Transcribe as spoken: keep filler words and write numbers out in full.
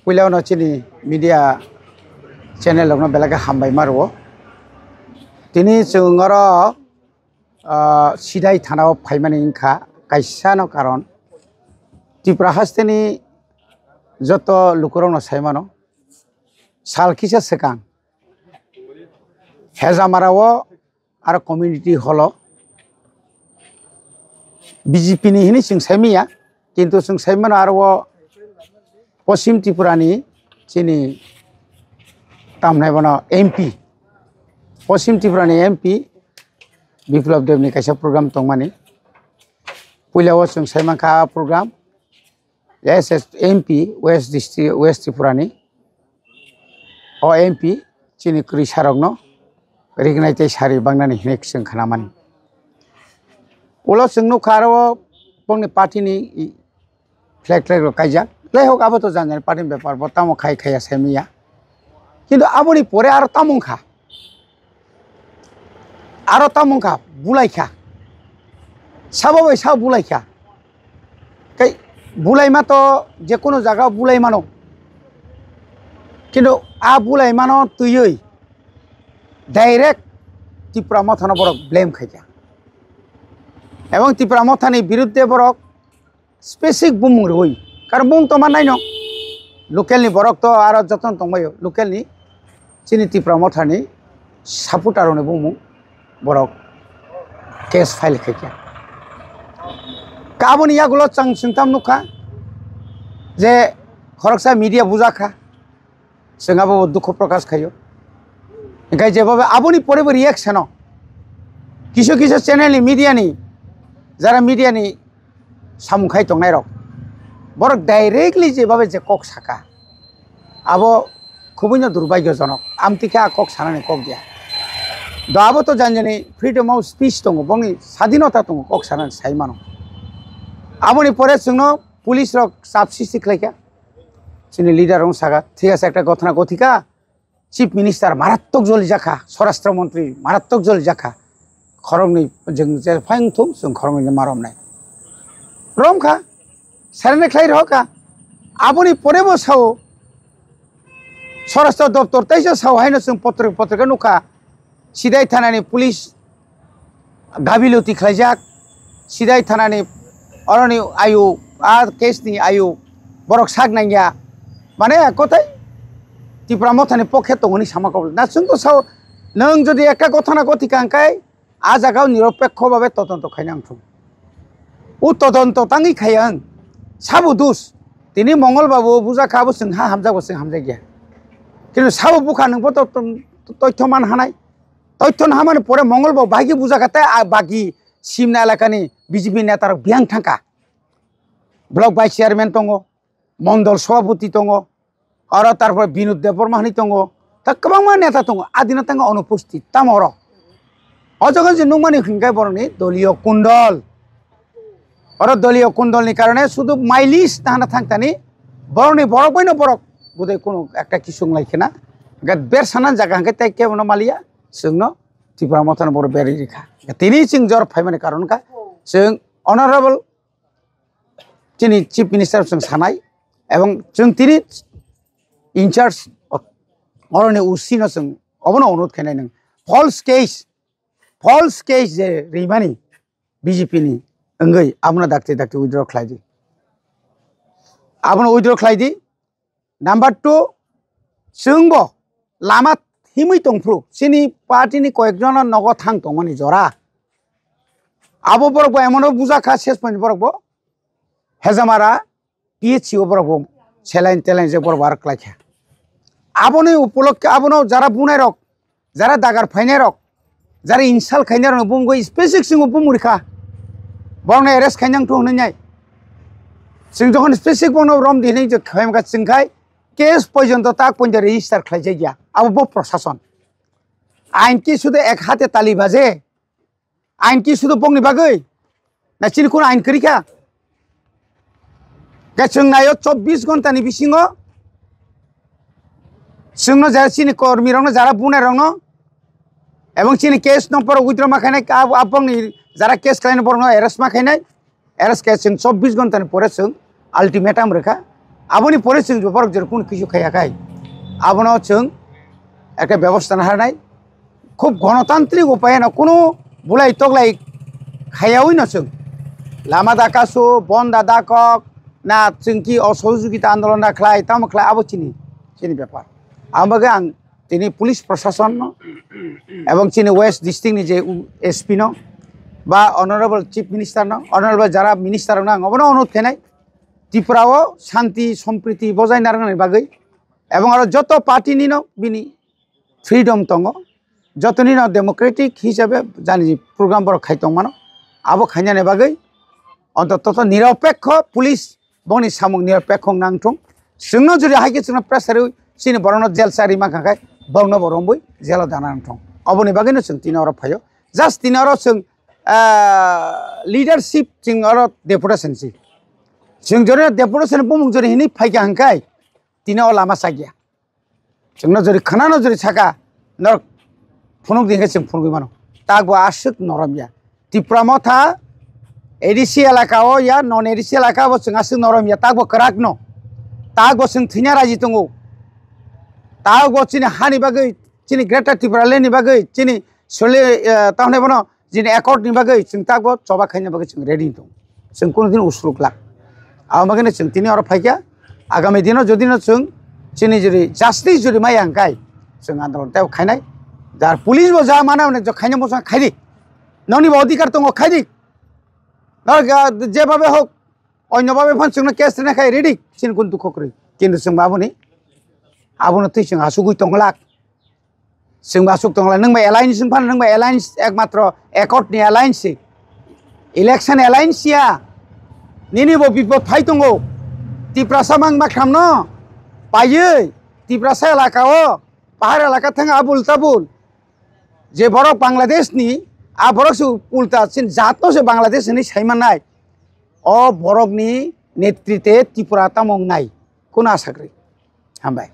Puila no chini media channel rokno belai khe hambai ma rwo. Tini chwng oro, ah, Sidai thana o phaimani wngkha kaisa no karon. Tripura hasteni joto lukurokno sai mano, sal kisa swkang Hejamara o aro community hall o B J P ni hini chwng sai manya, kintu chwng sai mano aro o Poschim Tripura ni chini tamnai bono M P, Poschim Tripura ni M P Biplab Deb ni kaisa program tongmani. Puila o chwng sai mankha a program S S M P West District, West Tripura ni. O M P chini kwrwi sarokno rignai tei sari bangnani hinwi chwng khnamani. Ulo chwng nukha aro bongni party ni flag, flag rok kaijak. Jaihok, abo to jan jani party ni bepar, bo tamo khai khaiya sai manya. Kintu aboni pore aro tamo wngkha. Aro tamo wngkha, bulai kha. Sabo bai sabo bulai kha. Kai bulaima to je kono jaga bulai mano. Kintu a bulaimano twiwi direct Tipra Mothano borok blame khaikha. Ebong Tipra Mothani biruddhe borok specific bumung rwui. Karon bumung tongma naino. Local ni borok to aro jotono tongbaio. Local ni chini Tipra Mothani supporter rokni bumung borok case file khaikha. Ka aboni yagulo chwng singtam nukha je khoroksa media bujakha. Chwng abo dukhu prokash khaio. Hinkhe jeba aboni pore bo reaction o kisu kisu channel ni media ni, jara media ni samung khai tongnai rok, borok directly jeba je kok saka, abo khubui no durbagyojonok. Amtwi khe a kok sanani kok ya. Do abo to jan jani freedom of speech tongo, bongni sadinota tongo, kok sanani sai mano. Aboni pore chwngno police rok chap sristi khlaikha. Chini leader rok saka, thik ase, ekta ghotona ghotika, chief minister marattok joli jakha, swarashtra montri marattok joli jakha, khoroknwi jwng je phai wngthung, chwng khoroknwi no ma romnai. Romkha, serene khlai rohorkha. Aboni pore bo sao, swarashtra doptor teisa sao haino chwng potrika potrika nukha, Sidai thanani police gabiluti khlaijak, Sidai thanani oroni ayu, a case ni ayu borok sak nangya. Mane kothai Tipra Mothani pokhe tongoni sama kobol. Na chwng to sao, nwng jodi ekka ghotona ghotika hwnkhe a jagao niropekho babe todonto khaina wngthung. O todonto tangwi khaya wng, sabo dos. Tini Mongol Babu bujakha, abo chwng ha hamjak, bo chwng hamjakya. Kintu sabo bukha nwng bo to, to, toithyo man hanai. Toithyo no hamani pore Mongol bo bahai khe bujakha tei a bagi Simna elakani B J P netarok biyang thangkha. Block vice chairman tongo, mondol sobhapoti tongo, aro tarpore Binod Debbarma hinwi tongo, ta kwbangma neta tongo, adina tongo onupusthit. Tamo oro? O jaga je nukmani hinkhe borokni doliyo kundol. Oro doliyo kundolni karone sudu mileage tahana thangtani borokni borok baino borok budai kunu ekta kisung lai khena. Hwnkhe ber sana jaga hwnkhe tei kebono maliya, chwngno Tipra Mothano borok berwi rikha. Tini chwng jor phaimani karon kha chwng honorable chini chief minister chwng sanai, ebong chwng tini in charge oroni O C no chwng obono onurod khainai nwng false case, false case je rimani B J P ni wngwi abono dakti dakti withdraw khlai di. Abono withdraw khlai di. Number two, chwngbo lama himwi tongphuru chini party ni koyekjono nogo thang tongmani jora. Abo borok bo emono bujakha ses point borok bo Hejamara P H C o borok bo saline teline je borok bo aro klaikha. Aboni upolokhe abono jara bunai rok, jara dagar phainai rok, jara insult khainai rok bumgwi specific singo bumuri kha. Borokno arrest khainang thung hwnwi nai. Chwng jokhon specific bono rom di hwnwi je khaimkha chwngkhai case porjonto tak porjonto register khlaijakya. Abo bo prosason. Ain ki sudu ek hate tali baje. Ain ki sudu bongni bagwi? Na chini khun ain kwrwi kha? Khe chwng naio chobbish ghonta ni bisingo chwngno jara chini kormi rokno jara bunai rokno ebong chini case no borok withdraw ma khainai, abo, abongni jara case khlainai borokno arrest ma khainai, arrest khe chwng chobbish ghonta ni pore chwng ultimatum rwkha. Aboni pore chwng borok jora kunu kisu khaiya khai, abono chwng ekta bebosta naharnai. Khub gonotantrik upayeno kunu bulai toklai khaiyawi no chwng lama da kasu, bon da dakok, na chwng ki osojogita andolon da khlai, tamo khlai, abo chini, chini bepar. Ang bagwi ang tini police prashason no ebong chini West District ni je u-, S P no ba Honorable Chief Minister no, Honorable jara minister no ang obono onurod khainai, Tripura o shanti sompriti bojai narwknani bagwi ebong aro joto party ni no bini freedom tongo, jotoni no democratic hisabe jani program borok khai tongmano, abo khainani bagwi ontoto niropekho police bongni samung niropekho wngna wngthung. Chwngno jodi hai khe chwngno pressure rwi chini borokno jail chari mankha khai borokno bo romwi jailo dana wngthung. Oboni bagwino chwng tini oro phaio. Just tini oro chwng, ah, leadership chwng oro deputation si. Chwng jodi deputation bumung jodi hinwi phaikha hwnkhai tini o lama chakya. Chwngno jodi khwnano jodi saka, norok phunuk di hwnkhe chwng phunugwi mano. Takbo aswk norom ya. Tipra Motha A D C elaka o ya, non A D C elaka bo chwng aswk norom ya. Takbo kwrak no. Takbo chwng thwina raji tongo. Takbo chini hani bagwi, chini Greater Tripura Land ni bagwi, chini sole, eh, tamni bono jini accord ni bagwi chwng takbo choba khaina bagwi chwng ready tong. Chwng kunu din usuk lak. Abo bagwi chwng tini oro phaikha. Agami dino jodi no chwng chini jodi justice jodi maya hwnkhe chwng andolon tei khainai. Jar police bo ja mana hwnwi jo khaina bosong khaidi. Noni bo adhikar tongo khaidi. Nor ga je babe hok onyo babe phan chwngno case rina khai ready. Chini kun dukho kwrwi. Kintu chwng baboni abono twi chwng asugwi tonglak. Chwng ba aswk tongla, nwng bai alliance wng phano, nwng bai alliance ekmatro accord ni alliance se. Election alliance ya. Nini bo bipod phai tongo. Tiprasa mang makham no. Paiye. Tiprasa elaka o. Pahar elaka thang abul tabul. Je borok Bangladesh ni, a borok se ulta chin jat no se Bangladesh ni sai manai. O borok ni netrite Tripura tamo nai. Kuna sakri. Hambai.